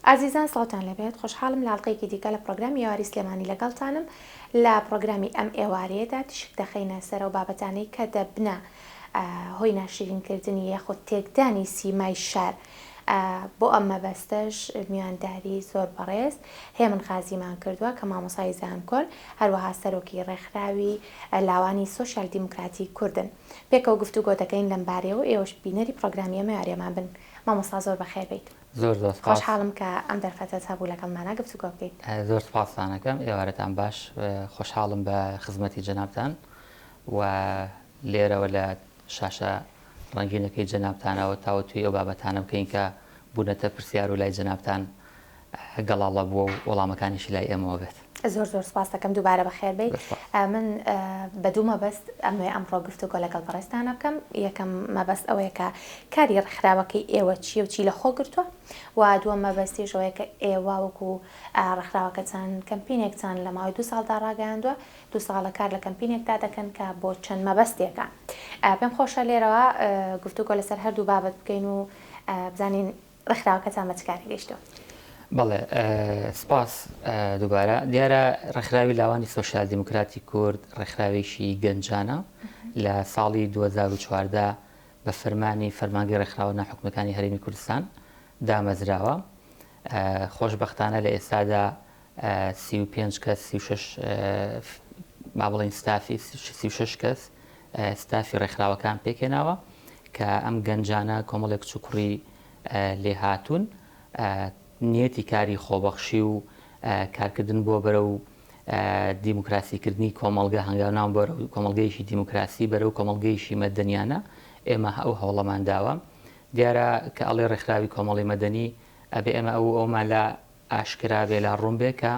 ئازیزان سڵاوتان لێبێت خۆشحاڵم لە ئەڵقەیەکی دیکە لە پڕۆگرامی ئێوارەی سلێمانی لەگەڵتانم لە پڕۆگرامی ئەم ئێوارەیەدا تیشک دەخەینە سەر ئەو بابەتانەی کە دەبنە هۆی ناشرینکردنی یاخود تێکدانی سیمای شار بۆ ئەم مەبەستەش میوانداری زۆر بەڕێز هێمن غازیمان کردووە کە مامۆسای زانکۆن هەروەها سەرۆکی ڕێکخراوی لاوانی سۆسیال دیموکراتی کوردن پێکەوە گفتوگۆ دەکەین لەم بارەیەوە ئێوەش بینەری پڕۆگرامی ئەم ئێوارەیەمان بن مامۆستا زۆر بەخێر بێیت. زۆر زۆر سپاس. خۆشحاڵم کە ئەم دەرفەتەت هەبوو لەگەڵمانا گفتوگۆ بکەیت. زۆر سپاستان ئەکەم، ئێوارەتان باش، خۆشحاڵم بە خزمەتی جەنابتان و لێرەوە لە شاشە ڕەنگینەکەی جەنابتانەوە تاوتوێی ئەو بابەتانە بکەین کە بوونەتە پرسیار و لای جەنابتان گەڵاڵە بووە و وەڵامەکانیشی لای ئێمەوە بێت. زۆر زۆر سپاست دەکەم دووبارە بەخێر بێی. من بە دوو مەبەست ئەمەوێ ئەمڕۆ گفتوگۆ لەگەڵ بەڕێزتانە بکەم. یەکەم مەبەست ئەوەیە کە کاری ڕێکخراوەکەی ئێوە چییە و چی لە خۆ گرتووە و دووەم مەبەستیش ئەوەیە کە ئێوە وەکو ڕێکخراوەکەتان کەمپینێکتان لە ماوەی دوو ساڵدا ڕاگەیاندووە، دوو ساڵە کار لە کەمپینێکدا دەکەن کە بۆ چەند مەبەستێکە. پێم خۆشە لێرەوە گفتوگۆ لەسەر هەردوو بابەت بکەین و بزانین ڕێکخراوەکەتان بە چ کارێک گەیشتووە؟ بەڵێ سپاس دووبارە. دیارە ڕێکخراوی لاوانی سۆسیال دیموکراتی کورد ڕێکخراوێکی گەنجانە لە ساڵی 2014 بە فەرمانی فەرمانگەی ڕێکخراوە ناحکومیەکانی هەرێمی کوردستان دامەزراوە. خۆشبەختانە لە ئێستادا 35 کەس 36 با بڵێین ستافی 36 کەس ستافی ڕێکخراوەکان پێکهێناوە کە ئەم گەنجانە کۆمەڵێک کچ و کوڕی لێهاتوون نیەتی کاری خۆبەخشی و کارکردن بۆ بەرەو دیموکراسیکردنی کۆمەڵگە هەنگاونان بەرەو کۆمەڵگەیەکی دیموکراسی بەرەو کۆمەڵگەیەکی مەدەنیانە ئێمە ئەو هەوڵەمان داوە دیارە کە ئەڵێ ڕێکخراوی کۆمەڵی مەدەنی ئەبێ ئێمە ئەو ئەومان لە ئاشکرا بێ لا ڕوون بێ کە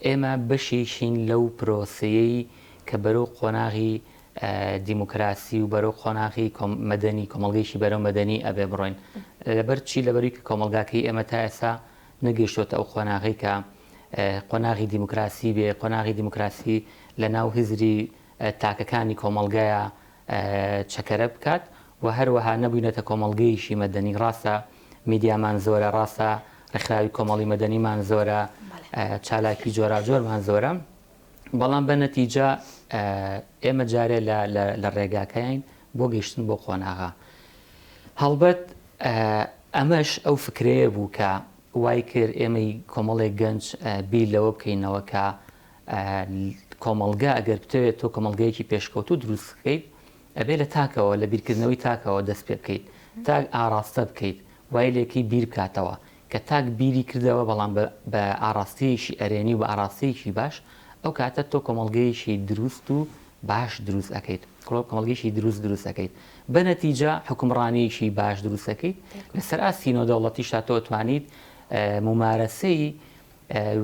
ئێمە بەشێکین لەو پرۆسەیەی کە بەرەو قۆناغی دیموکراسی و بەرەو قۆناغی مەدەنی کۆمەڵگەیەکی بەرەو مەدەنی ئەبێ بڕۆین لەبەر چی لەبەری کە کۆمەڵگاکەی ئێمە تا ئێستا نەگەیشتۆتە ئەو قۆناغی کە قۆناغی دیموکراسی بێ قۆناغی دیموکراسی لە ناو هزری تاکەکانی کۆمەڵگایە چەکەرە بکات و هەروەها نەبووینەتە کۆمەڵگەیەکی مەدەنی ڕاستە میدیامان زۆرە ڕاستە ڕێکخراوی کۆمەڵی مەدەنیمان زۆرە چالاکی جۆراوجۆرمان زۆرە بەڵام بە نەتیجە ئێمە جارێ لە ڕێگاکەین بۆ گەیشتن بۆ قۆناغا هەڵبەت ئەمەش ئەو فکرەیە بوو کە وای کرد ئێمەی کۆمەڵێک گەنج بیر لەوە بکەینەوە کە کۆمەڵگە ئەگەر بتەوێت تۆ کۆمەڵگەیەکی پێشکەوتوو دروست بکەیت ئەبێ لە تاکەوە لە بیرکردنەوەی تاکەوە دەست پێ بکەیت تاک ئاڕاستە بکەیت وای لێکەی بیر بکاتەوە کە تاک بیری کردەوە بەڵام بە ئاڕاستەیەکی ئەرێنی و بە ئاڕاستەیەکی باش ئەو کاتە تۆ کۆمەڵگەیەکی دروست و باش دروست ئەکەیت کۆمەڵگەیەکی دروست دروست ئەکەیت بە نەتیجە حوکمڕانیەکی باش دروست ئەکەیت لەسەر ئاستی نێودەوڵەتیشا تۆ ئەتوانیت مومارەسەی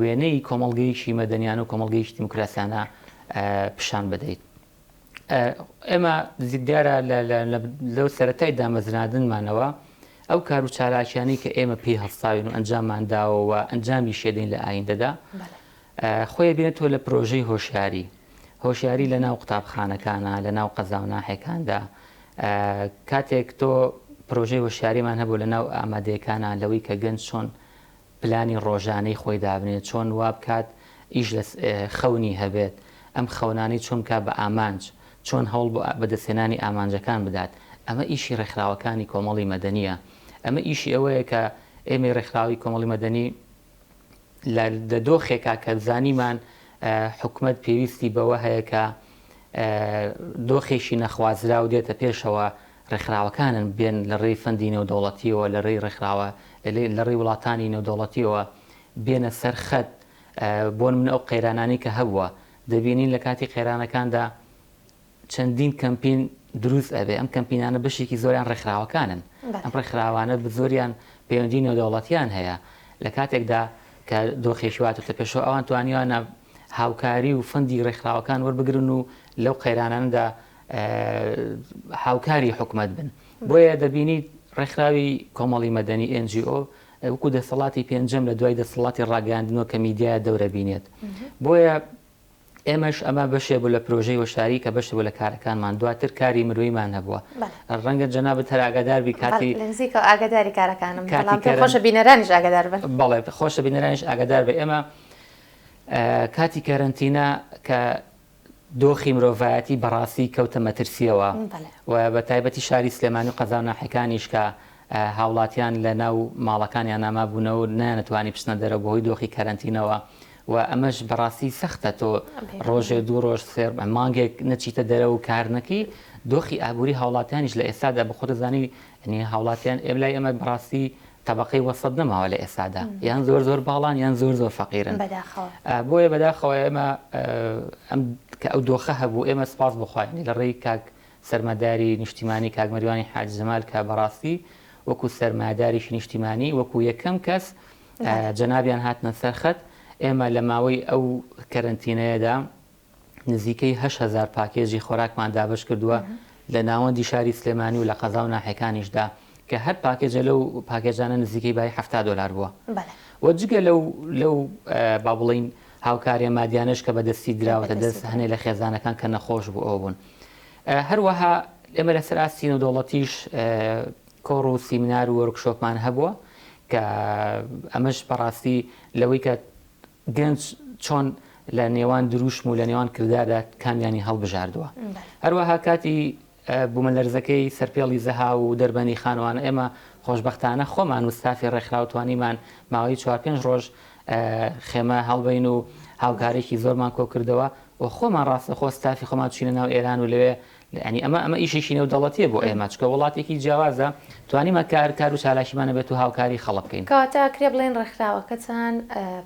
وێنەی کۆمەڵگەیەکی مەدەنیانە و کۆمەڵگەیەکی دیموکراسیانە پیشان بدەیت. ئێمە دیارە لەو سەرەتای دامەزراندنمانەوە ئەو کار و چالاکیانەی کە ئێمە پێی هەڵساوین و ئەنجاممان داوە و ئەنجامی شێدەین لە ئایندەدا خۆی بینێتەوە لە پرۆژەی هۆشیاری هۆشیاری لە ناو قوتابخانەکانە لە ناو قەزا و ناحێکاندا کاتێک تۆ پرۆژەی هۆشیاریمان هەبوو لە ناو ئامادەیەکانە لەوەی کە گەنج چۆن پلانی ڕۆژانەی خۆی دابنێت، چۆن وابکات ئیش لە خەونی هەبێت، ئەم خەونانەی چۆن بکات بە ئامانج، چۆن هەوڵ بۆ بەدەستهێنانی ئامانجەکان بدات، ئەمە ئیشی ڕێکخراوەکانی کۆمەڵی مەدەنییە، ئەمە ئیشی ئەوەیە کە ئێمەی ڕێکخراوی کۆمەڵی مەدەنی لە لە دۆخێکا کە زانیمان حکومەت پێویستی بەوە هەیە کە دۆخێکی نەخوازراو دێتە پێشەوە، ڕێکخراوەکانن بێن لە ڕێی فەندی نێودەوڵەتیەوە لە ڕێی ڕێکخراوە لە ڕێی وڵاتانی نێودەوڵەتیەوە بێنە سەر خەت بۆ نمونە ئەو قەیرانانەی کە هەبووە دەبینین لە کاتی قەیرانەکاندا چەندین کەمپین دروست ئەبێ ئەم کەمپینانە بەشێکی زۆریان ڕێکخراوەکانن ئەم ڕێکخراوانە زۆریان پەیوەندی نێودەوڵەتیان هەیە لە کاتێکدا کە دۆخێکی واتۆتە پێشەوە ئەوان توانیوانە هاوکاری و فەندی ڕێکخراوەکان وەربگرن و لەو قەیرانانەدا هاوکاری حکومەت بن بۆیە دەبینیت ڕێکخراوی کۆمەڵی مەدەنی NGO وەکو دەسەڵاتی پێنجەم لە دوای دەسەڵاتی ڕاگەیاندنەوە کە میدیایە دەورە بینێت بۆیە. ئێمەش ئەمە بەشێ بوو لە پرۆژەی هۆشداری کە بەشێ بوو لە کارەکانمان، دواتر کاری مرۆییمان هەبووە. ڕەنگە جەنابت هەر ئاگادار بی کاتی. بەڵێ لە نزیکەوە ئاگاداری کارەکانم، بەڵام پێم خۆشە بینەرانیش ئاگادار بن. بەڵێ خۆشە بینەرانیش ئاگادار بن. ئێمە کاتی کەرەنتینە کە دۆخی مرۆڤایەتی بەڕاستی کەوتە مەترسییەوە و بە تایبەتی شاری سلێمانی و قەزا و ناحیەکانیش کە هاوڵاتیان لە ناو ماڵەکانیانا مابوونەوە و نەیانەتوانی بچنە دەرەوە بەهۆی دۆخی کەرەنتینەوە و ئەمەش بەڕاستی سەختە تۆ ڕۆژێ دوو ڕۆژ سێ مانگێک نەچیتە دەرەوە و کار نەکەی دۆخی ئابووری هاوڵاتیانیش لە ئێستادا بە خۆت دەزانی یعنی هاوڵاتیان ئێم لای ئێمە بەڕاستی تەبەقەی وەسەت نەماوە لە ئێستادا یان زۆر زۆر باڵان یان زۆر زۆر فەقیرن بەداخەوە بۆیە بەداخەوە ئێمە ئەم کە ئەو دۆخە هەبوو ئێمە سپاس بۆ خوا یعنی لە ڕێی کاک سەرمەداری نیشتیمانی کاک مەریوانی حاجی جەمال کە بەڕاستی وەکو سەرمایەدارێکی نیشتیمانی وەکو یەکەم کەس جەنابیان هاتنە سەر خەت، ئێمە لە ماوەی ئەو کەرەنتینەیەدا نزیکەی 8000 پاکێجی خۆراکمان دابەش کردووە لە ناوەندی شاری سلێمانی و لە قەزا و ناحیەکانیشدا کە هەر پاکێجە لەو پاکێجانە نزیکەی بای 70 دۆلار بووە و جگە لەو لەو با بڵین هاوکاریە مادیانەش کە بەدەستی دراوەتە دەست هەنێ لە خێزانەکان کە نەخۆش بوو ئەو بوون هەروەها ئێمە لەسەر ئاستی نێودەوڵەتیش کۆڕ و سیمینار و وۆرکشۆپمان هەبووە کە ئەمەش بەڕاستی لەوەی کە گەنج چۆن لە نێوان دروشم و لە نێوان کرداردا کامیانی هەڵبژاردووە. هەروەها کاتی بوومەلەرزەکەی سەرپێڵی زەهاو و دەربەندی خانوان ئێمە خۆشبەختانە خۆمان و ستافی ڕێکخراو توانیمان ماوەی چوار پێنج ڕۆژ خێمە هەڵبەین و هاوکارێکی زۆرمان کۆکردەوە و خۆمان ڕاستەخۆ ستافی خۆمان چوینە ناو ئێران و لەوێ یانی ئەمە ئەمە ئیشێکی نێودەوڵەتیە بۆ ئێمە چونکە وڵاتێکی جیاوازە توانیمان کار کار و چالاکیمان هەبێت و هاوکاری خەڵک بکەین. کەواتە ئەکرێ بڵێین ڕێکخراوەکەتان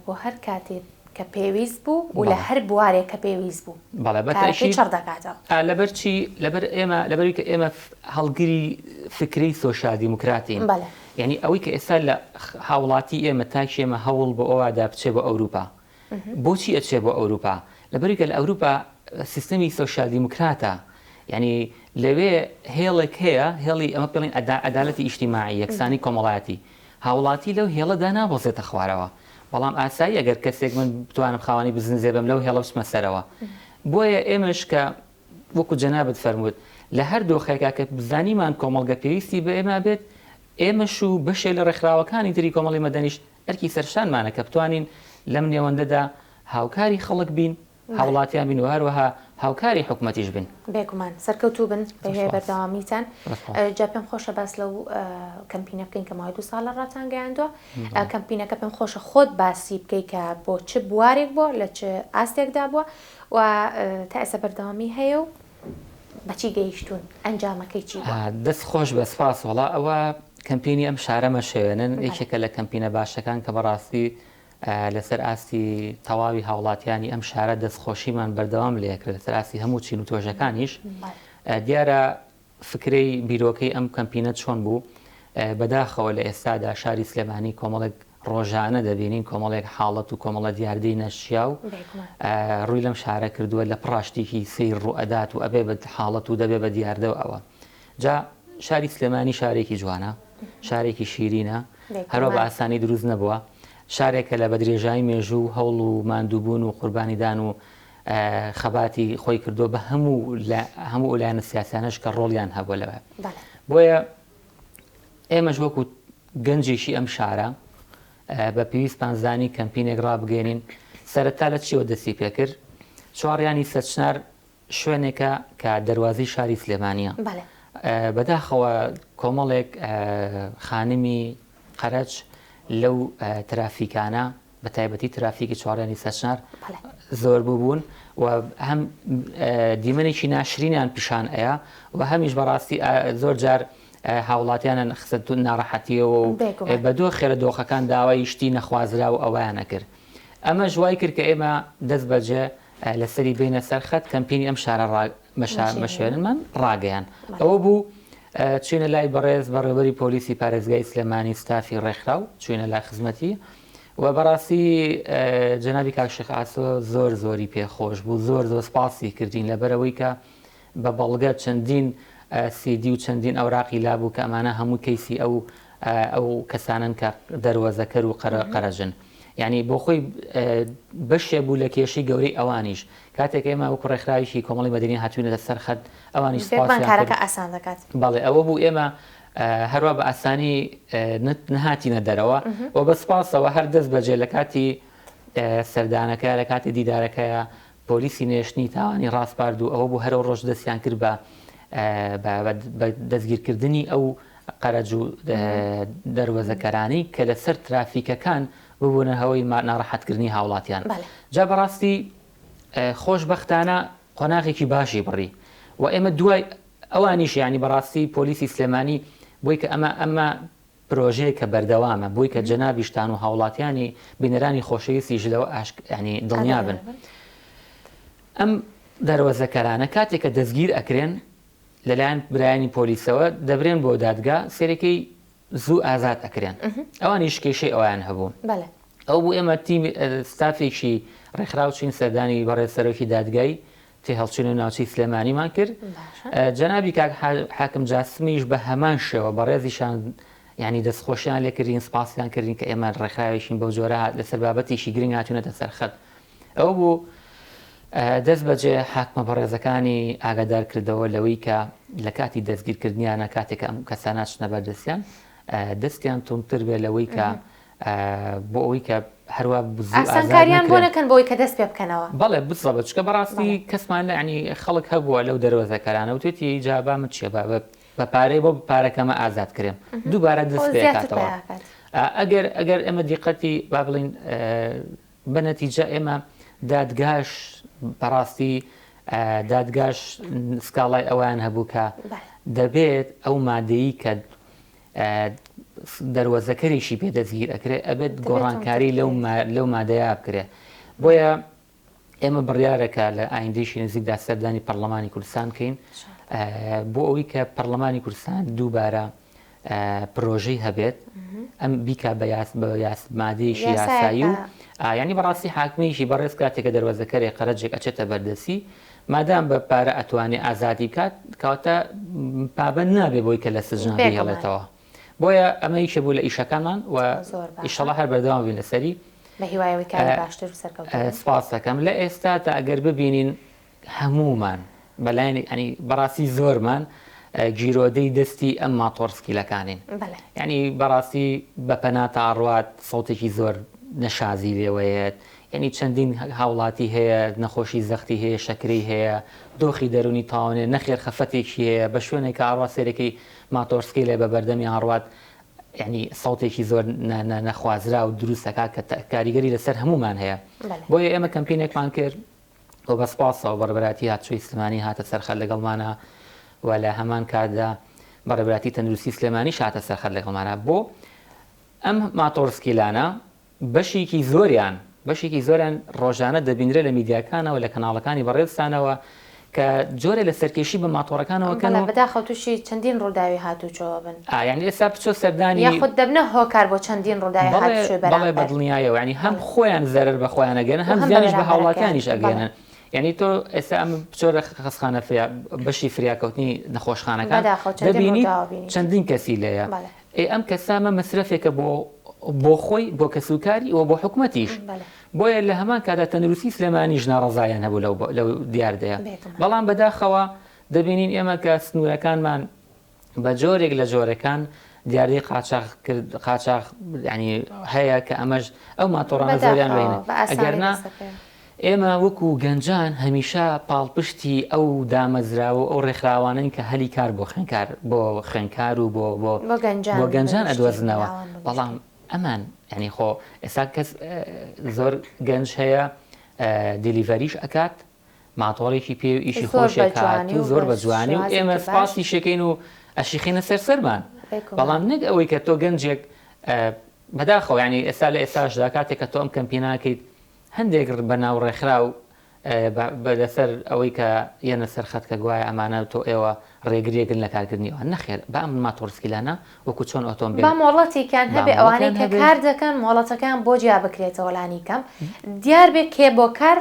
بۆ هەر کاتێ کە پێویست بوو و لە هەر بوارێک کە پێویست بوو بەڵێ بە کارەکەی تەئکید چڕ دەکاتەوە. ئا لەبەر چی لەبەر ئێمە لەبەروی کە ئێمە هەڵگری فکرەی سۆشیال دیموکراتین بەڵێ. یانی ئەوەی کە ئێستا لە هاوڵاتی ئێمە تاکی ئێمە هەوڵ بۆ ئەوە دا بچێ بۆ ئەوروپا بۆچی ئەچێ بۆ ئەوروپا؟ لەبەروی کە لە ئەوروپا سیستەمی سۆشیال دیموکراتە یعنی لەوێ هێڵێک هەیە هێڵی ئەمە پێڵین عەدالەتی ئیجتیماعی یەکسانی کۆمەڵایەتی هاوڵاتی لەو هێڵەدا نابەزێتە خوارەوە بەڵام ئاسایی ئەگەر کەسێک من بتوانم خاوەنی بزنزێ بم لەو هێڵە بچمە سەرەوە بۆیە ئێمەش کە وەکو جەنابت فەرمووت لە هەر دۆخێکا کە زانیمان کۆمەڵگە پێویستی بە ئێمە بێت ئێمەش و بەشێ لە ڕێکخراوەکانی تری کۆمەڵی مەدەنیش ئەرکی سەرشانمانە کە بتوانین لەم نێوەندەدا هاوکاری خەڵک بین، هاوڵاتیان بین و هەروەها هاوکاری حکومەتیش بین. بێگومان. سەرکەوتوو بن بە هیوای بەردەوامیتان. جا پێم خۆشە باس لەو کەمپینە بکەین کە ماوەی دوو ساڵە ڕاتانگەیاندووە. کەمپینەکە پێم خۆشە خۆت باسی بکەی کە بۆ چ بوارێک بووە، لە چ ئاستێکدا بووە و تا ئێستا بەردەوامی هەیە و بەچی گەیشتوون ئەنجامەکەی چی بووە؟ دەست خۆش بێ سپاس وەڵا ئەوە کەمپینی ئەم شارە مەشێوێنن یەکێکە لە کەمپینە باشەکان کە بەڕاستی لەسەر ئاستی تەواوی هاوڵاتیانی ئەم شارە دەستخۆشیمان بەردەوام لێکرد لەسەر ئاستی هەموو چین و توێژەکانیش دیارە فکرەی بیرۆکەی ئەم کەمپینە چۆن بوو؟ بەداخەوە لە ئێستادا شاری سلێمانی کۆمەڵێک ڕۆژانە دەبینین کۆمەڵێک حاڵەت و کۆمەڵە دیاردەی نەشیاو ڕووی لەم شارە کردووە لە پڕا شتێکی سەیر ڕوو ئەدات و ئەبێ بە حاڵەت و دەبێ بە دیاردە و ئەوە جا شاری سلێمانی شارێکی جوانە شارێکی شیرینە هەروە بە ئاسانی دروست نەبووە شارێکە لە بەدرێژایی مێژوو هەوڵ و ماندووبوون و قوربانیدان و خەباتی خۆی کردووە بە هەموو لە هەموو لایەنە سیاسیانەش کە ڕۆڵیان هەبووە لەوێ بۆیە ئێمەش وەکو گەنجێکی ئەم شارە بە پێویستمان زانی کەمپینێک ڕابگەێنین سەرەتا لە چیەوە دەستی پێکرد چواڕیانی سەرچنار شوێنێکە کە دەروازەی شاری سلێمانیە بەداخەوە کۆمەڵێک خانمی قەرەج لەو ترافیکانە بە تایبەتی ترافیکی چواڕیانی سەرچنار زۆر بووبوون و هەم دیمەنێکی ناشرینیان پیشان ئەیا و هەمیش بەڕاستی زۆر جار هاوڵاتیانیان خستە ناڕەحەتیەوە و بە دۆخێ لە دۆخەکان داوای شتی نەخوازراو ئەوەیان ئەکرد ئەمەش وای کرد کە ئێمە دەست بەجێ لەسەری بینە سەر خەت کەمپینی ئەم شارە مەشوێنمان ڕاگەیان ئەوە بوو چوینە لای بەڕێز بەڕێوەبەری پۆلیسی پارێزگای سلێمانی ستافی ڕێکخراو چوینە لای خزمەتی و بەڕاستی جەنابی کاک شێخ ئاسۆ زۆر زۆری پێخۆش بوو زۆر زۆر سپاسی کردین لەبەرەوەی کە بە بەڵگە چەندین سیدی و چەندین ئەوراقی لابوو کە ئەمانە هەموو کەیسی ئەو ئەو کەسانەن کە دەروەزەکەر و قەرەجن. یعنی بۆ خۆی بەشێ بوو لە کێشەی گەورەی ئەوانیش کاتێک ئێمە وەکو ڕێکخراوێکی کۆمەڵی مەدەنی هاتوینەتە سەر خەت ئەوانیش بێگومان سپاسیان کارەکە کرد ئاسان دەکات. بەڵێ ئەوە بوو ئێمە هەروا بە ئاسانی نەهاتینە دەرەوە و بە سپاسەوە هەر دەست بەجێ لە کاتی سەردانەکە لە کاتی دیدارەکەیە پۆلیسی نێشتنی تاوانی ڕاسپارد و ئەوە بوو هەرەو ڕۆژ دەستیان کرد بە بە دەستگیرکردنی ئەو قەرەج و دەروەزەکەرانەی کە لەسەر ترافیکەکان ببوونە هەوەی ناڕەحەتکردنی هاوڵاتیان. جا بەڕاستی خۆشبەختانە قۆناغێکی باشی بڕی و ئێمە دوای ئەوانیش یانی بەڕاستی پۆلیسی سلێمانی بۆی کە ئەمە ئەمە پرۆژەیەکە بەردەوامە بۆی کە جەنابیشتان و هاوڵاتیانی بینەرانی خۆشەویستیش لەوە ئاشک ینی دڵنیا بن ئەم دەروەزەکەرانە کاتێک کە دەستگیر ئەکرێن لەلایەن برایانی پۆلیسەوە دەبرێن بۆ دادگا سێرەکەی زوو ئازاد ئەکرێن ئەوانیش کێشەی ئەویان هەبوو ئەو بوو ئێمە تیم ستافێکی ڕێکخراو چین سەردانی بەڕێز سەرۆکی دادگای تێهەڵچوون و ناوچەی سلێمانیمان کرد جەنابی کاک حاکم جاسمیش بە هەمان شێوە بەڕێزیشان ینی دەستخۆشیان لێکردین سپاسیان کردین کە ئێمە ڕێکخراوێکین بەو جۆرە لەسەر بابەتێکی گرنگ هاتوونەتە سەرخەت ئەو بوو دەست بەجێ حاکمە بەڕێزەکانی ئاگادار کردەوە لەوەی کە لە کاتی دەستگیرکردنیانە کاتێک ئەم کەسانە چنە بەردەستیان دەستیان توندتر بێ لەوەی کە بۆ ئەوەی کە هەروا ئاسانکاریان بۆ نەکەن بۆی کە دەست پێ بکەنەوە. بەڵێ بزەبت چکە بەڕاستی کەسمان لە ینی خەڵک هەبووە لەو دەروەزەکەرانە وتێتی جا با من چیە با بە پارەی بۆ پارەکەمە ئازاد کرێم دووبارە دەست پێکاتەوە ئەگەر ئەگەر ئێمە دیقەتی با بڵین بە نەتیجە ئێمە دادگاش بەڕاستی دادگاش سکاڵای ئەویان هەبوو کە دەبێت ئەو مادەیی کە دەروەزەکەریشی پێ دەستگیر ئەکرێ ئەبێت گۆڕانکاری لەو مادەیە بکرێ بۆیە ئێمە بڕیارەکە لە ئایندەیشی نزیکدا سەردانی پەرلەمانی کوردستان بکەین بۆ ئەوەی کە پەرلەمانی کوردستان دووبارە پرۆژەی هەبێت ئەم بیکا بە یاس بە یاس مادەیەکی یاسایی و ینی بەڕاستی حاکمێکی بەڕێز کاتێکە دەروازەکەرێ قەرەجێک ئەچێتە بەردەسی مادام بە پارە ئەتوانێ ئازادی بکات کەواتە پابەند نابێ بۆی کە لە سجنا بیهێڵێتەوە بۆیە ئەمە یەکێ بوو لە ئیشەکانمان و ئیشەڵا هەر بەردەوام بین لەسەری بە هیوای ئەوەی کاری باشتر و سەرکەوتوو بن. سپاس دەکەم لە ئێستا تا ئەگەر ببینین هەموومان بەلایەنی ئەنی بەڕاستی زۆرمان گیرۆدەی دەستی ئەم ماتۆڕسکیلەکانین یعنی بەڕاستی بە پەنا تا ڕوات سەوتێکی زۆر نەشازی لێوەیەت یعنی چەندین هاوڵاتی هەیە نەخۆشی زەختی هەیە شەکرەی هەیە دۆخی دەرونی تاوانێ نەخێر خەفەتێکی هەیە بە شوێنێک ئاڕوا سێرەکەی ماتۆرسکیلێ بە بەردەمی ئاڕوات یعنی سەوتێکی زۆر نەخوازراو دروست دەکات کە کاریگەری لەسەر هەمومان هەیە بۆیە ئێمە کەمپینێکمان کرد و بە سپاسەوە بەڕێوەبەرایەتی هاتوچۆی سلێمانی هاتە سەرخەت لەگەڵمانە و لە هەمان کاتدا بەڕێوەبەرایەتی تەندروستی سلێمانیش هاتە سەرخەت لەگەڵمانە بۆ ئەم ماتۆڕسکیلانە بەشێکی زۆریان بەشێکی زۆریان ڕۆژانە دەبینرێت لە میدیاکانەوە لە کەناڵەکانی بەڕێزتانەوە کە جۆرێ لە سەرکێشی بە ماتۆڕەکانەوە کەن بەڵێ و بەداخەوە تووشی چەندین ڕووداوی هاتووچۆ ئەبن. ئا یانی ئێستا بچۆ سەردانی. یاخود دەبنە هۆکار بۆ چەندین ڕووداوی بەڵێ هاتوچۆی بەڵێ بە بەرامبەر. دڵنیایەوە یانی هەم بەڵێ. خۆیان زەرەر بە خۆیان ئەگەیەنن و هەم هەم بە زیانیش بە بەرامبەرەکەیان. هاوڵاتیانیش بەڵێ. ئەگەیەنن یانی تۆ ئێستا ئەم بچۆ لە خەستخانە فریا بەشی فریاکەوتنی نەخۆشخانەکان بەداخەوە چەندین دەبینیت ڕووداو ئەبینیت. چەندین کەسی لێیە. بەڵێ. ئێ ئەم کەسە ئەمە مەسرەفێکە بۆ بۆ خۆی بۆ کەسوکاری و بۆ حکومەتیش بۆیە لە هەمان کاتا تەندروستی سلێمانیش ناڕەزایان هەبوو لەو لەو دیاردەیە بەڵام بەداخەوە دەبینین ئێمە کە سنوورەکانمان بە جۆرێک لە جۆرەکان دیاردەی قاچاخ کرد قاچاخ ینی هەیە کە ئەمەش ئەو ماتۆڕانە زۆریان بینێ ئەگەرنا ئێمە وەکو گەنجان هەمیشە پاڵپشتی ئەو دامەزراوە و ئەو ڕێکخراوانەین کە هەلی کار بۆ خوێنکار بۆ خوێنکار و بۆ بۆ بۆ بۆ گەنجان گەنجان بە گشتی ئەدۆزنەوە لاوان بە بەڵام گشتی. ئەمان یانی خۆ ئێستا کەس زۆر گەنج هەیە delivery ش ئەکات ماتۆڕێکی پێ و ئیشی زۆر بە خۆشێک جوانی هات و و زۆر بە بە جوانی و ئێمە شێوازێکی باش سپاسیشەکەین و ئەشیخینە سەر سەرمان بێگومان. بەڵام نەک ئەوەی کە تۆ گەنجێک بەداخەوە یانی ئێستا لە ئێستاشدا کاتێک کە تۆ ئەم کەمپیناکەیت هەندێک بەناو ڕێکخراو لەسەر ئەوەی کە یەنە سەر خەت کە گوایە ئەمانە تۆ ئێوە ڕێگریەکن لە کارکردنی ئەوان نەخێر با ئەم ماتۆڕسکیلانە وەکو چۆن ئۆتۆمبێل با مۆڵەتێکیان با هەبێ ئەوانەی مۆڵەتیان کە هەبێ. کار دەکەن مۆڵەتەکەیان بۆ جیا بکرێتەوە لانی کەم دیار بێ کێ بۆ کار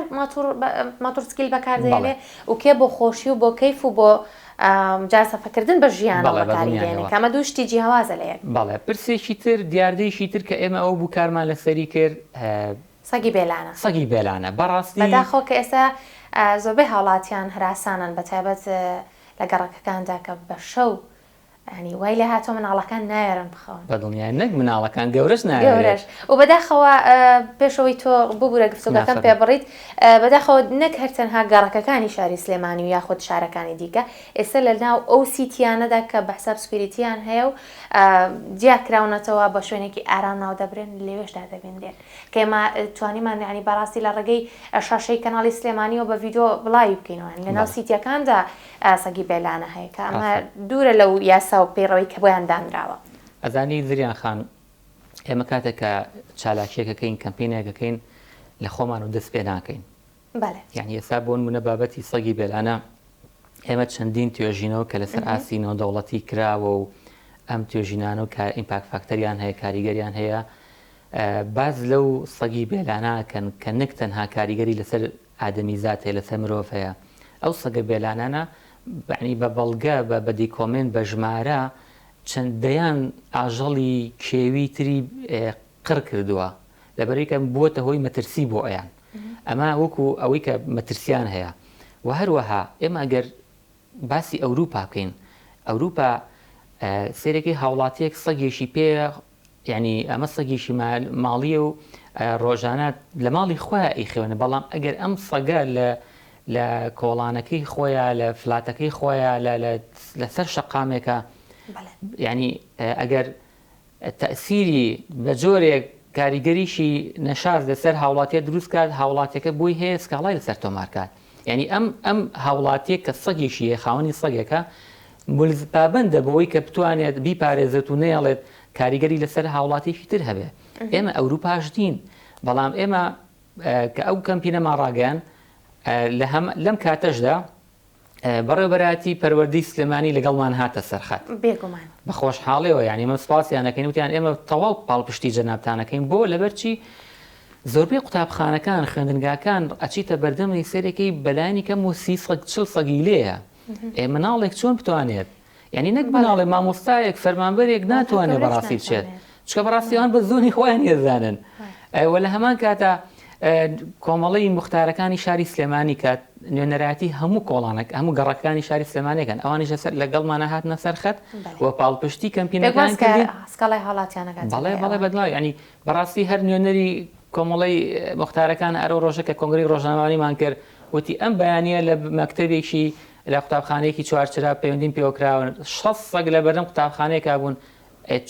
ماتۆڕسکیل بەکار بەڵێ. دەهێنێ و کێ بۆ خۆشی و بۆ کەیف و بۆ. مجازەفەکردن بە ژیانەوە بەکاری دێنێ کە ئەمە دوو شتی جیاوازە لە یەک. بەڵێ پرسێکی تر دیاردەیەکی تر کە ئێمە ئەوە بوو کارمان لەسەری کرد سەگی بێلانە. سەگی بێلانە بەڕاستی. بەداخەوە کە ئێستا زۆربەی هاوڵاتیان هەراسانن بەتایبەت لە گەڕەکەکاندا کە بە شەو یانی وای لێ هاتووە مناڵەکان ناوێرن بخەون. بەدڵنیای نەک مناڵەکان گەورەش ناوێرێت. گەورەش و بەداخەوە پێش ئەوەی تۆ ببورە گفتوگەکەم پێ بڕیت بەداخەوە نەک هەر تەنها گەڕەکەکانی شاری سلێمانی و یاخود شارەکانی دیکە ئێستا لە ناو ئەو سیتیانەدا کە بە حساب security یان هەیە و جیا کراونەتەوە بە شوێنێکی ئارام ناودەبرێن لەوێشدا دەبینرێن کە ئێمە توانیمان یانی بەڕاستی لە ڕێگەی شاشەی کەناڵی سلێمانیەوە بە ڤیدیۆ بڵاوی بکەینەوە یانی لەناو سیتیەکاندا سەگی بێلانە هەیە کە ئەمە دوورە لەو یاسا و پەیڕەوەی کە بۆیان دانراوە. ئەزانی زریان خان ئێمە کاتێک کە چالاکیەکەکەین کەمپینێکەکەین لە خۆمان و دەست پێ ناکەین بەڵێ. یانی ئێستا بۆ نمونە بابەتی سەگی بێلانە ئێمە چەندین توێژینەوە کە لەسەر ئاستی نێودەوڵەتی کراوە و ئەم توێژینانە و کار impact factor یان هەیە کاریگەریان هەیە باس لەو سەگی بێلانە ئەکەن کە نەک تەنها کاریگەری لەسەر ئادەمیزاد هەیە لەسەر مرۆڤ هەیە ئەو سەگە بێلانانە بەعنی بە بەڵگە بە بە document بە ژمارە چەند دەیان ئاژەڵی کێوی تری قڕ کردووە لەبەرەی کە بووەتە هۆی مەترسی بۆ ئەیان ئەمە وەکو ئەوەی کە مەترسیان هەیە و هەروەها ئێمە ئەگەر باسی ئەوروپا بکەین ئەوروپا سێرەکەی هاوڵاتیەک سەگێکی پێ یعنی ئەمە سەگێکی ماڵیە و ڕۆژانە لە ماڵی خۆیان ئەیخێونە بەڵام ئەگەر ئەم سەگە لە لە کۆڵانەکەی خۆیان لە فلاتەکەی خۆیان لەسەر شەقامێکە یعنی ئەگەر تەئسیری بە جۆرێک کاریگەریی نەشاز لەسەر هاوڵاتیە دروست کات، هاوڵاتیەکە بۆی هەیە سکاڵای لەسەر تۆمار کات. یانی ئەم ئەم هاوڵاتیە کە سەگێکی هەیە خاوەنی سەگێکە ملز پابەندە بەوەی کە بتوانێت بیپارێزێت و نەیەڵێت کاریگەری لەسەر هاوڵاتیەکی تر هەبێ. ئێمە ئەوروپاش نین، بەڵام ئێمە کە ئەو کەمپینەمان ڕاگەیاند لە هەم لەم کاتەشدا بەڕێوەبەرایەتی پەروەردەی سلێمانی لەگەڵمان هاتە سەرخەت. بێگومان. بە خۆشحاڵیەوە یانی ئێمە سوپاسیان ئەکەین وتیان ئێمە تەواو پاڵپشتی جەنابتان ئەکەین بۆ لەبەرچی زۆربەی قوتابخانەکان خوێندنگاکان ئەچیتە بەردەمی سەرێکی بەلایەنی کەم و سی سەگ چل سەگی لێیە ئێ مناڵێک چۆن بتوانێت یعنی نەک مناڵێ مامۆستایەک فەرمانبەرێک ناتوانێت بەڕاستی بچێت چکە بەڕاستی ئەوان بە زۆنی خۆیان یەزانن وە لە هەمان کاتا کۆمەڵی مختارەکانی شاری سلێمانی کات نوێنەرایەتی هەموو کۆڵانەک هەموو گەڕەکانی شاری سلێمانەکەن ئەوانیش لەسەر لەگەڵمانە هاتنە سەر خەت و پاڵپشتی کەمپینەکان سکاڵای هاوڵاتیانەکان بەڵێ بەڵێ بەدڵای ینی بەڕاستی هەر نوێنەری کۆمەڵی مختارەکان ئەرۆ ڕۆژە کە کۆنگری ڕۆژنامەوانیمان کرد وتی ئەم بەیانە لە مەکتەبێکی لە قوتابخانەیەکی چوارچرا پەیوەندیم پێوەکراون 6 سەگ لە بەردەم قوتابخانەیەکا بوون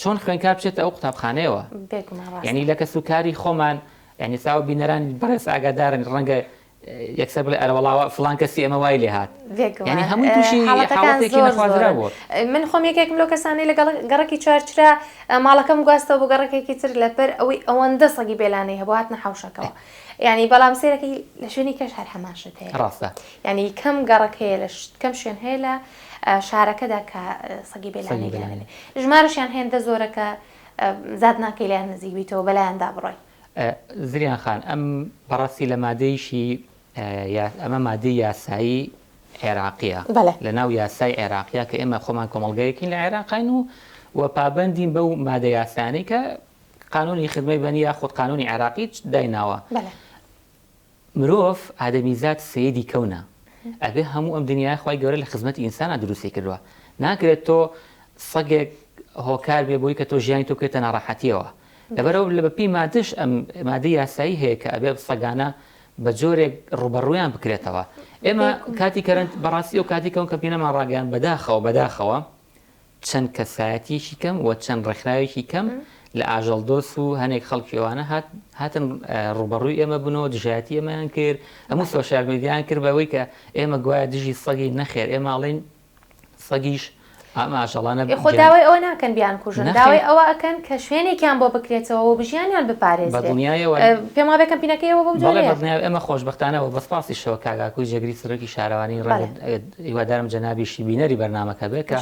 چۆن خوێنکار بچێتە ئەو قوتابخانەیەوە؟ بێگومان ڕاستە. یانی لە کەس و کاری خۆمان یانی ساوە بینەران بەڕێز ئاگادارن ڕەنگە یەکسەر بڵێ ئەرەوەڵا فڵان کەسی ئێمە وای لێ هات. بێگومان یانی هەمووی تووشی حاڵەتەکان حاڵەتێکی زۆر نەخوازراو زۆرن. بووە. من خۆم یەکێکم لەو کەسانەی لە گەڕەکی چوارچرا ماڵەکەم گواستەوە بۆ گەڕەکێکی تر لەبەر ئەوەی ئەوەندە سەگی بێلانەی هەبوو هاتنە حەوشەکەوە. یانی بەڵام سەیرەکەی لە شوێنی کەش هەر هەمان شت هەیە. ڕاستە. یانی کەم گەڕەک هەیە لە کەم شوێن هەیە لە شارەکەدا کە سەگی بێلانەی لێ نەبێ. ژمارەشیان هێندە زۆرە کە زات ناکەی لێیان نزیک بیتەوە بەلایاندا بڕۆی. زریان خان ئەم بەڕاستی لە مادەیشی ئەمە مادەی یاسایی عێراقیە لە ناو یاسای عێراقیە کە ئێمە خۆمان کۆمەڵگەیەکین لە عێراقین و و پابەندین بەو مادە یاسانەی کە قانونی خدمەی بەنی یاخود قانونی عێراقی دایناوە. مرۆڤ ئادەمیزاد سەیدی کەونە ئەبێ هەموو ئەم دنیایە خوای گەورە لە خزمەتی ئینسانا دروستی کردوە ناکرێت تۆ سەگێک هۆکار بێ بۆی کە تۆ ژیانی تۆ بکەوێتە ناڕەحەتیەوە لەبەرەوە لە بەپی مادش ئەم مادەی یاسایی هەیە کە ئەبێ سەگانە بە جۆرێک ڕوبەڕویان بکرێتەوە ئێمە کاتی کەرنت بەڕاستی ئەو کاتی کەون کە پینەمان ڕاگەیان بەداخەوە بەداخەوە چەند کەسایەتیەکی کەم و چەند ڕێکخراوێکی کەم لە ئاژەڵدۆست و هەنێک خەڵکی ئەوانە هات هاتن ڕووبەڕووی ئێمە بوونەوە دژایەتی ئێمەیان کرد هەموو سۆشیال میدیایان کرد بەوەی کە ئێمە گوایە دژی سەگین نەخێر ئێمە ئەڵێین سەگیش ئەم ئاژەڵانە ئێ خۆ داوای ئەوە ناکەن بیانکوژن داوای ئەوە ئەکەن کە شوێنێکیان بۆ بکرێتەوە و ژیانیان بپارێزرێت بەدڵنیایەوە پێم وابێ کەمپینەکەی ئێوە بەو بەڵێ جۆرەیە. بەدڵنیایەوە ئێمە خۆشبەختانە و بە سپاسیشەوە کاک ئاکۆی جێگری سەرۆکی شارەوانی ڕەنگە هیوادارم جەنابیشی بینەری بەرنامەکە بێت کە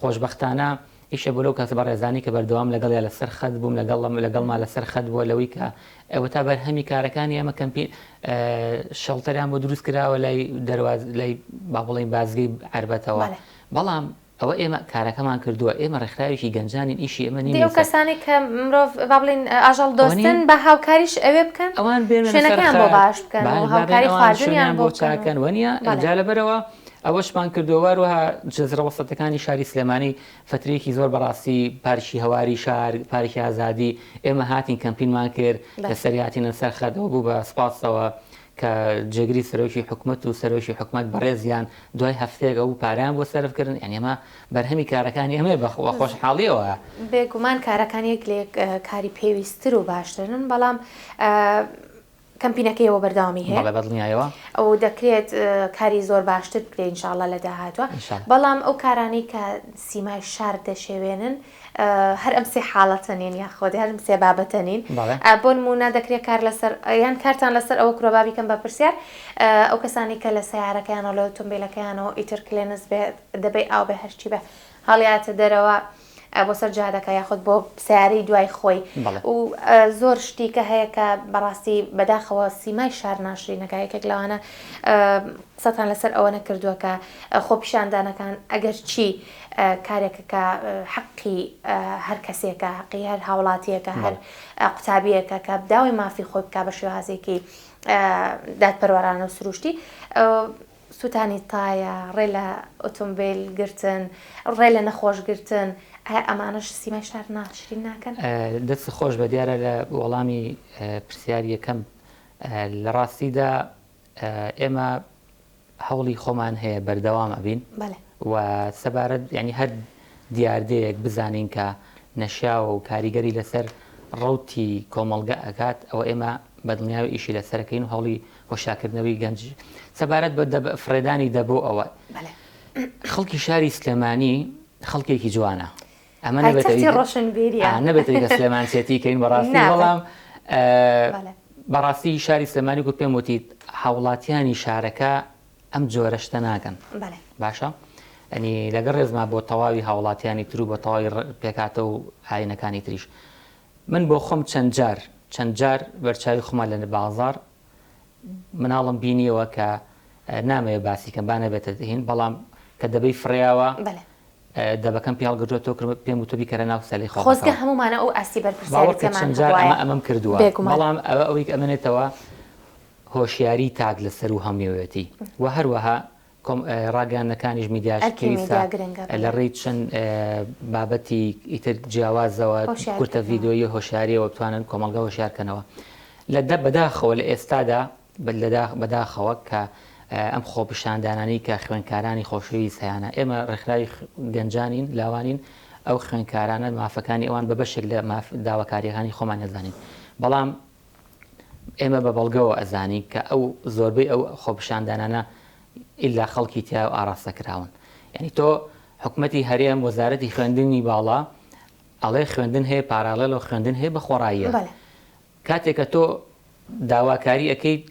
خۆشبەختانە ئیشە بۆ لەو کەسە بەڕێزانەی کە بەردەوام لەگەڵیا لەسەر خەت بووم لەگەڵم لەگەڵما لەسەر خەت بووە لەوەی کە ئەوەتا بەرهەمی کارەکانی ئێمە کەمپی شەڵتەریان بۆ دروست کراوە لای دەرواز لای با بڵێین بازگەی عەربەتەوە بەڵام ئەوە ئێمە کارەکەمان کردووە ئێمە ڕێکخراوێکی گەنجانین ئیشی ئێمە نیە ئەو کەسانەی کە مرۆڤ با بڵێین ئاژەڵ دۆستن با هاوکاریش ئەوێ بکەن ئەوان بێنە سەر شوێنەکەیان بۆ خەت باش بکەن و با هاوکاری بێن ئەوان خواردنیان شوێنیان بۆ بۆ بکەن و چاکەن وەنیە بەڵێ. جا لەبەرئەوە ئەوەشمان کردووە وەروەها جەزرە وەسەتەکانی شاری سلێمانی فەترەیەکی زۆر بەڕاستی پارکی هەواری شار پارکی ئازادی ئێمە هاتین کەمپینمان کرد بەڵێ. لەسەری هاتینە سەر خەت ئەوە بوو بە سوپاسەوە کە جێگری سەرۆکی حکومەت و سەرۆکی حکومەت بەڕێزیان دوای هەفتەیەک ئەو پارەیان بۆ سەرف کردن یانی ئەمە بەرهەمی کارەکانی ئێمەیە بە خۆشحاڵیەوە. بێگومان کارەکان یەک لە یەک کاری پێویستتر و باشترن بەڵام کەمپینەکەی ئەوە بەردەوامی هەیە. بەڵێ بەدڵنیایەوە. و دەکرێت کاری زۆر باشتر بکرێت ان شاء اللە لە داهاتوە ان شاء اللە. بەڵام ئەو کارانەی کە سیمای شار دەشێوێنن هەر ئەم سێ حاڵەتە نین یاخۆد هەر ئەم سێ بابەتە نین بۆ نموونە دەکرێت کار لەسەر یان کارتان لەسەر ئەوە کردوە با بیکەم بە پرسیار ئەو کەسانەی کە لە سەیارەکەیانەوە لە ئۆتۆمبیلەکەیانەوە ئیتر کلێنس بێ دەبەی ئاو بێ هەرچی بێ هەڵیاتە دەرەوە بۆ سەر جادەکە یاخود بۆ سیارەی دوای خۆی و زۆر شتی کە هەیە کە بەڕاستی بەداخەوە سیمای شار ناشرینەکە یەکێک لەوانە قسەتان لەسەر ئەوە نەکردووە کە خۆپیشاندانەکان ئەگەر چی کارێکە کە حەقی هەر کەسێکە، حەقی هەر هاوڵاتییەکە، هەر قوتابییەکە کە داوای مافی خۆی بکا بە شێوازێکی دادپەروەرانە و سروشتی. سوتانی تایە، ڕێ لە ئۆتۆمبیل گرتن، ڕێ لە نەخۆش گرتن، ئایا ئەمانەش سیمای شار ناشرین ناکەن؟ دەستت خۆش بێت، دیارە لە وەڵامی پرسیاری یەکەم لە ڕاستیدا ئێمە هەوڵی خۆمان هەیە بەردەوام ئەبین و سەبارەت یانی هەر دیاردەیەک بزانین کە نەشیاوە و کاریگەری لەسەر ڕەوتی کۆمەڵگە ئەکات ئەوە ئێمە بە دڵنیاوی ئیشی لەسەرەکەین و هەوڵی هۆشیارکردنەوەی گەنج سەبارەت بە فڕێدانی دەبۆ ئەوە خەڵکی شاری سلێمانی خەڵکێکی جوانە ئەمە پایتەختی ڕۆشنبیریە نەبێت کە سلێمانچێتی کەین بەڕاستی بەڵام بەڕاستی شاری سلێمانی کو پێم وتیت هاوڵاتیانی شارەکە ئەم جۆرە شتە ناکەن باشە ئەنی لەگەڵ ڕێزما بۆ تەواوی هاوڵاتیانی تر و بۆ تەواوی پێکاتە و ئاینەکانی تریش من بۆ خۆم چەند جار چەند جار بەرچاوی خۆمان لە بازار مناڵم بینیەوە کە نامەوێ باسی کەم با نەبێتە هین بەڵام کە دەبەی فڕیاوە دەبەکەم پێ هەڵگرتووە تۆ کرد پێم وتووە بیکەرە ناو سەلەی خۆڵەکەوە. خۆزگە هەموومانە ئەو ئاستی باوەڕکە بەرپرسیارێتیەمان چەند جار هەبوایە. ئەمە ئەمەم کردووە بێگومان. بەڵام ئەوە ئەوەی کە ئەمێنێتەوە هۆشیاری تاک لە سەروو هەموویەتی و هەروەها کۆم ڕاگەیاندنەکانیش میدیاش ئەرکی پێویستە میدیا گرنگە لە بەڵێ. ڕێی چەند بابەتی ئیتر جیاوازەوە هۆشیار کورتە کردنەوە. ڤیدیۆیی هۆشیاریەوە بتوانن کۆمەڵگە هۆشیار کەنەوە لە دە بەداخەوە لە ئێستادا بەداخەوە کە ئەم خۆپیشاندانانەی کە خوێندکارانی خۆشەویست هەیانە، ئێمە ڕێکخراوی گەنجانین، لاوانین، ئەو خوێندکارانە مافەکانی ئەوان بە بەشێک لە ماف داواکارییەکانی خۆمان ئەزانین، بەڵام ئێمە بە بەڵگەوە ئەزانین کە ئەو زۆربەی ئەو خۆپیشاندانانە ئیلا خەڵکی تیا ئاڕاستە کراون. یانی تۆ حکومەتی هەرێم، وەزارەتی خوێندنی باڵا ئەڵێ خوێندن هەیە پاراڵێڵ و خوێندن هەیە بە خۆڕاییە. کاتێک کە تۆ داواکاری ئەکەیت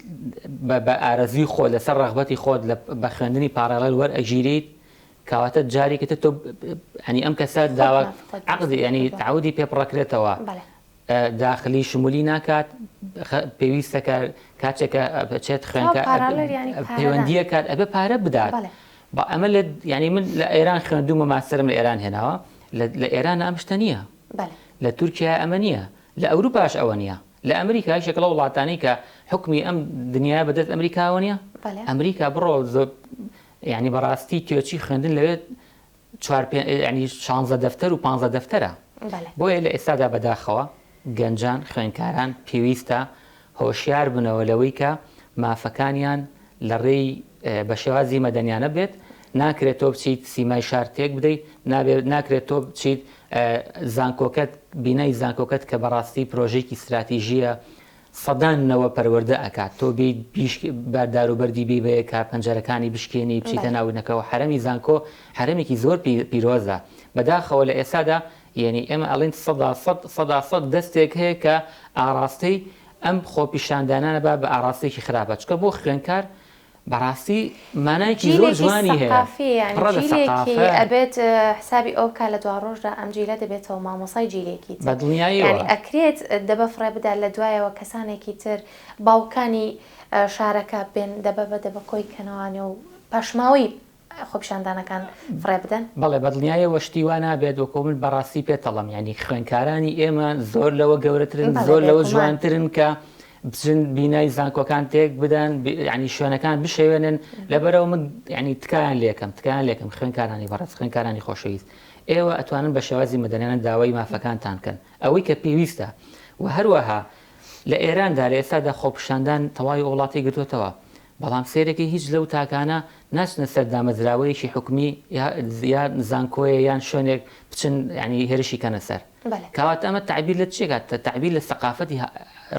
بە ئارەزووی خۆت لەسەر ڕەغبەتی خۆت بە خوێندنی پاڕاڵێل وەرئەگیریت کەواتە جارێکی تر تۆ ینی ئەم کەسە داوا عقدی ینی تعودی پێ پڕەکرێتەوە داخلی شمولی ناکات پێویستە کە کاتێکە بچێت خوێنکە پەیوەندیە کات ئەبێ پارە بدات با ئەمە لە ینی من لە ئێران خوێندومە ماستەرم لە ئێران هێناوە لە ئێران ئەم شتە نییە لە تورکیا ئەمە نییە لە ئەوروپاش ئەوە نیە. لە ئەمریکا یەکێک لەو وڵاتانەی کە حوکمی ئەم دنیایە بە دەست ئەمریکاوە نیە؟ ئەمریکا بڕۆ زۆر یعنی بەڕاستی تێچووی خوێندن لەوێ چوار پێ یعنی شانزە دەفتەر و پانزە دەفتەرە. بۆیە لە ئێستادا بەداخەوە گەنجان خوێندکاران پێویستە هۆشیار بنەوە لەوەی کە مافەکانیان لە ڕێی بە شێوازی مەدەنیانە بێت، ناکرێت تۆ بچیت سیمای شار تێک بدەیت، نابێت ناکرێت تۆ بچیت زانکۆکەت بینای زانکۆکەت کە بەڕاستی پرۆژەیەکی ستراتیژییە سەدان نەوە پەروەردە ئەکات تۆ بێیت بە داروبەردی بێی بەیەکا پەنجەرەکانی بشکێنی بچیتە ناو نەکەوە حەرەمی زانکۆ حەرەمێکی زۆر پیرۆزە بەداخەوە لە ئێستادا یەنی ئێمە ئەڵێن 100% 100% دەستێک هەیە کە ئاڕاستەی ئەم خۆپیشاندانانە با بە ئاڕاستەیەکی خراپە چونکە بۆ خوێنکار. بەڕاستی مانایەکی زۆر جیلێکی جوانی هەیە سەقافیە یانی پڕە لە جیلێکی سەقافە. ئەبێت حسابی ئەوە بکا لە دواڕۆژدا ئەم جیلە دەبێتەوە مامۆسای جیلێکی بە تر یانی دڵنیاییەوە. ئەکرێت دەبە فڕێ بدا لە دوایەوە کەسانێکی تر باوکانی شارەکە بێن دەبە بە دەبە کۆی کەنەوانێ و پاشماوەی خۆپیشاندانەکان فڕێ بدەن؟ بەڵێ بەدڵنیایەوە شتی وا نابێت وەکۆ من بەڕاستی پێتەڵم یانی خوێنکارانی ئێمە زۆر لەوە گەورەترن بەڵێ زۆر لەوە بێگومان. جوانترن کە بچن بینای زانکۆکان تێک بدەن یانی شوێنەکان بشێوێنن لەبەرەوە من یانی تکایان لێکەم تکایان لێکەم خوێنکارانی بەڕێز خوێنکارانی خۆشەویست ئێوە ئەتوانن بە شێوازی مەدەنیانە داوای مافەکانتان بکەن ئەوەی کە پێویستە و هەروەها لە ئێراندا لە ئێستادا خۆپیشاندان تەواوی وڵاتی گرتوتەوە بەڵام سەیرەکەی هیچ لەو تاکانە ناچنە سەر دامەزراوەیەکی حکومی یا زانکۆیە یان شوێنێک بچن یعنی هێرشی کەنە سەر کەواتە ئەمە تەعبیر لە چی کات تەعبیر لە سەقافەتی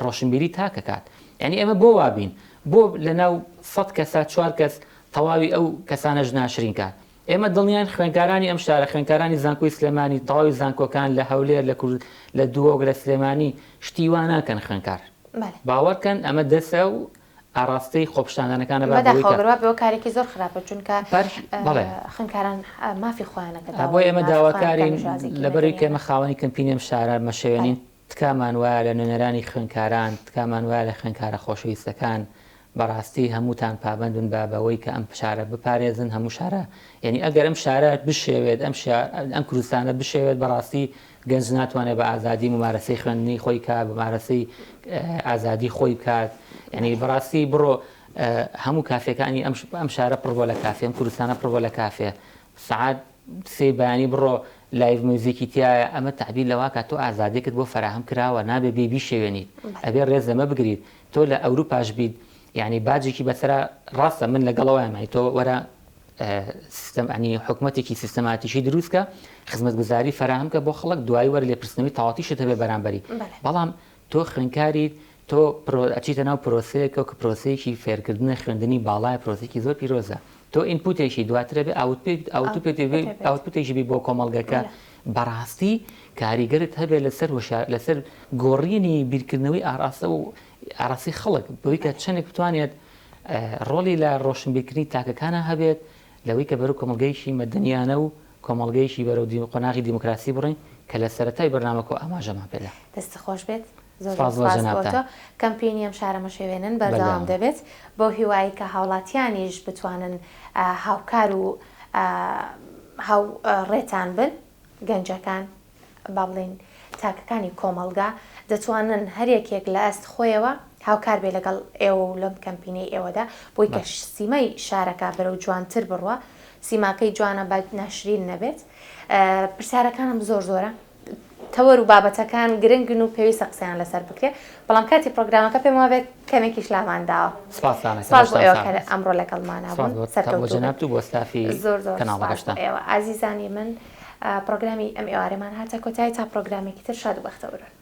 ڕۆشنبیری تاکەکات یعنی ئێمە بۆ وابین بۆ لە ناو سەد کەسا چوار کەس تەواوی ئەو کەسانەش ناشرین کات ئێمە دڵنیان خوێنکارانی ئەم شارە خوێنکارانی زانکۆی سلێمانی تەواوی زانکۆکان لە هەولێر لە کورد لە دووەک لە سلێمانی شتی وا ناکەن خوێنکار باوەڕکەن ئەمە دەسە و ئاڕاستەی خۆپیشاندانەکان ئەبات بەوەی بەداخەوە کە. گەر وابێ ئەوە کارێکی زۆر خراپە چونکە پەر بەڵێ. خوێندکاران مافی خۆیانە کە بۆیە داوای ئێمە مافی خۆیان بکەن داواکارین بە شێوازێکی لەبەرئەوەی کە مەدەنیانە. ئێمە خاوەنی کەمپینی ئەم شارە بەڵێ. مەشەوێنین تکامان وایە لە نوێنەرانی خوێندکاران تکامان وایە لە خوێندکارە خۆشەویستەکان بەڕاستی هەمووتان پابەند بن بە بەوەی کە ئەم شارە بپارێزن هەموو شارە یعنی ئەگەر ئەم شارە بشێوێت ئەم شار ئەم کوردستانە بشێوێت بەڕاستی گەنج ناتوانێت بە ئازادی مومارەسەی خوێندنی خۆی کا مومارەسەی ئازادی خۆی بکات یعنی بەڕاستی بڕۆ هەموو کافێکانی ئەم ئەم شارە پڕ بۆ لە کافێ ئەم کوردستانە پڕ بۆ لە کافێ سعات سێ بەیانی بڕۆ live music ی تایە ئەمە تەعبیر لەوە کات تۆ ئازادێکت بۆ فەراهەم کراوە نابێ بێ بیشێوێنیت ئەبێ ڕێز لەمە بگریت تۆ لە ئەوروپاش بیت یعنی باجێکی بەسەرا ڕاستە من لەگەڵەوەیان تۆ وەرە سیستەم ینی حکومەتێکی سیستەماتیکی دروست کە خزمەتگوزاری فەراهەم کە بۆ خەڵک دوایی وەرە لێپرسینەوەی تەواوەتیشت هەبێ بەرامبەری بەڵام تۆ خوێندکاریت تۆ ئەچیتە ناو پرۆسەیەکەوە کە پرۆسەیەکی فێرکردنە خوێندنی باڵایە پرۆسێکی زۆر پیرۆزە تۆ input ێکی دواترە بێ output ێکی بی بۆ کۆمەڵگەکە بەڕاستی کاریگەرت هەبێ لەسەر هۆشیار لەسەر گۆڕینی بیرکردنەوەی ئاراستە و ئاراستەی خەڵک بەوەی کە چەندێک بتوانێت ڕۆڵی لە ڕۆشنبیرکردنی تاکەکانا هەبێت لەوەی کە بەرەو کۆمەڵگەیەکی مەدەنیانە و کۆمەڵگەیەکی بەرەو قۆناغی دیموکراسی بڕۆین کە لە سەرەتای بەرنامەکەوە ئاماژەمان پێدا. دەستت خۆش بێت زۆر زۆر سپاس بۆ سپاس بۆ جەنابتان. تۆ. کەمپینی ئەم شارە مەشێوێنن بەردەوام بەردەوامە. دەبێت بەو هیوایەی کە هاوڵاتیانیش بتوانن هاوکار و هاوڕێتان بن. گەنجەکان با بڵێین تاکەکانی کۆمەڵگا دەتوانن هەر یەکێک لە ئاست خۆیەوە هاوکار بێ لەگەڵ ئێوە و لەم کەمپینەی ئێوەدا بۆی کە سیمای شارەکە بەرەو جوانتر بڕوا سیماکەی جوانە با ناشرین نەبێت پرسیارەکانم زۆر زۆرە تەوەر و بابەتەکان گرنگن و پێویستە قسەیان لەسەر بکرێت بەڵام کاتی پرۆگرامەکە پێم وابێت کەمێکیش لامان داوە. سپاستان ئەکەم سپاس بۆ لەشتان ئێوە ساغ کە بێت. ئەمڕۆ لەگەڵمانا سپاس بوون. بۆ بۆ سەرکەوتوو بن. جەنابت و بۆ ستافی زۆر زۆر سپاس بۆ کەناڵەکەشتان. ئێوە. ئازیزانی من پرۆگرامی ئەم ئێوارەمان هاتە کۆتایی تا پرۆگرامێکی تر شاد و بەختەوەر بن.